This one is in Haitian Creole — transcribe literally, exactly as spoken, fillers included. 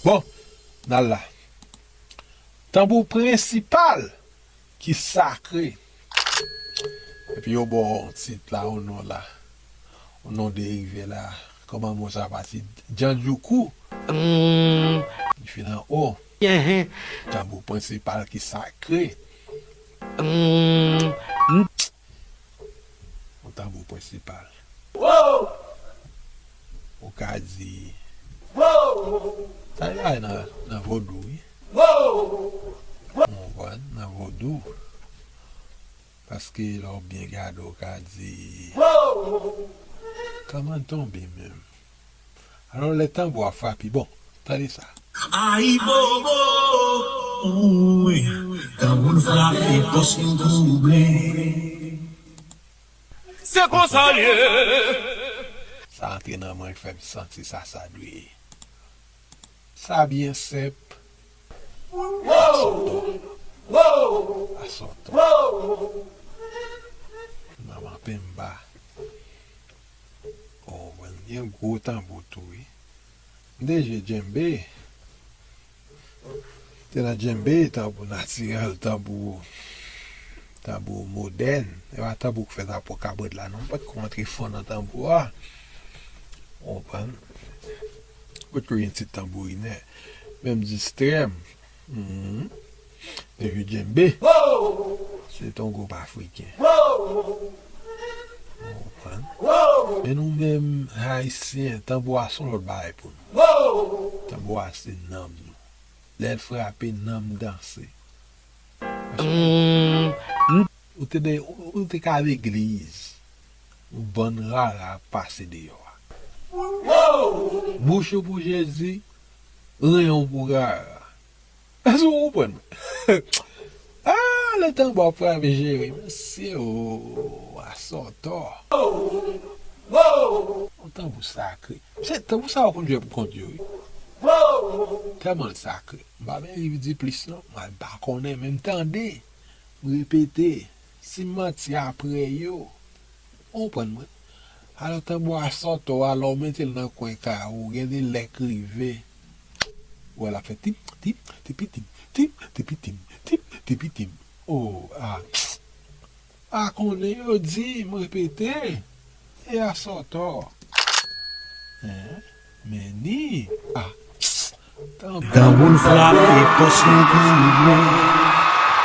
Bon, n al la. Tanbou prensipal ki sakre. Epi yo ba w yon tit la, yon non la. Yon non derive la. Kòman mo sa pati? Djandjoukou. Li fin an O. Tanbou prensipal ki sakre. Yon tanbou prensipal. Ou ka di. Sa yo nan, nan vodou, wi. Ou konprann? Nan vodou. Paske lè w byen gade, ou ka di. Kòman tonbe menm? Alò, lè tanbou a frape, bon, tande sa. Ayibobo, wi, tanbou n frape, fòs nou twouble. Se konsa l ye. Sa antre nan mwen, fè m santi sa, sa dwe ye. Sa byen senp. Asòtò. Asòtò. Manman Pemba. Oh, mwen gen gwo tanbou tou, wi. M te jwe djembe. Te nan djembe, tanbou natirèl, tanbou, tanbou modèn. E pa tanbou k fèt a pò kabrèt la, non. M pa t ko antre fon nan tanbou a. Ou konprann? Potko gen ti tanbourinè. Men m distrè m. Mhm. Depi djembe. Se t on gwoup afriken. Ou konprann? Men nou menm, Ayisyen, tanbou a se yon lòt bagay pou nou. Tanbou a se nanm nou. Lè l frape, nanm danse. Ou te de, ou te ka legliz. Ou bann rara ap pase deyò a. Bouch ou pou Jezi, ren w pou rara. Èske w konprann mwen? Ah, lè tanbou ap frape, jere, mesye, oh, asòtò. Yon tanbou sakre. Se tanbou sa yo konn jwe pou kont yo, wi. Tèlman l sakre. M pa menm rive di plis non, mwen pa konnen, men m tande. M repete, si m manti apre yo, ou konprann mwen. Alò tanbou a sòtò, alò w mete l nan kwen kay ou, gen de lè k rive. Ou wè l ap fè tip, tip, tipitim, tip, tipitim, tip, tipitim. Oh, ah. A konnen yo di, m repete, e a sòtò. Hein? Men ni, ah. Tanbou n frape, fòs nou twouble.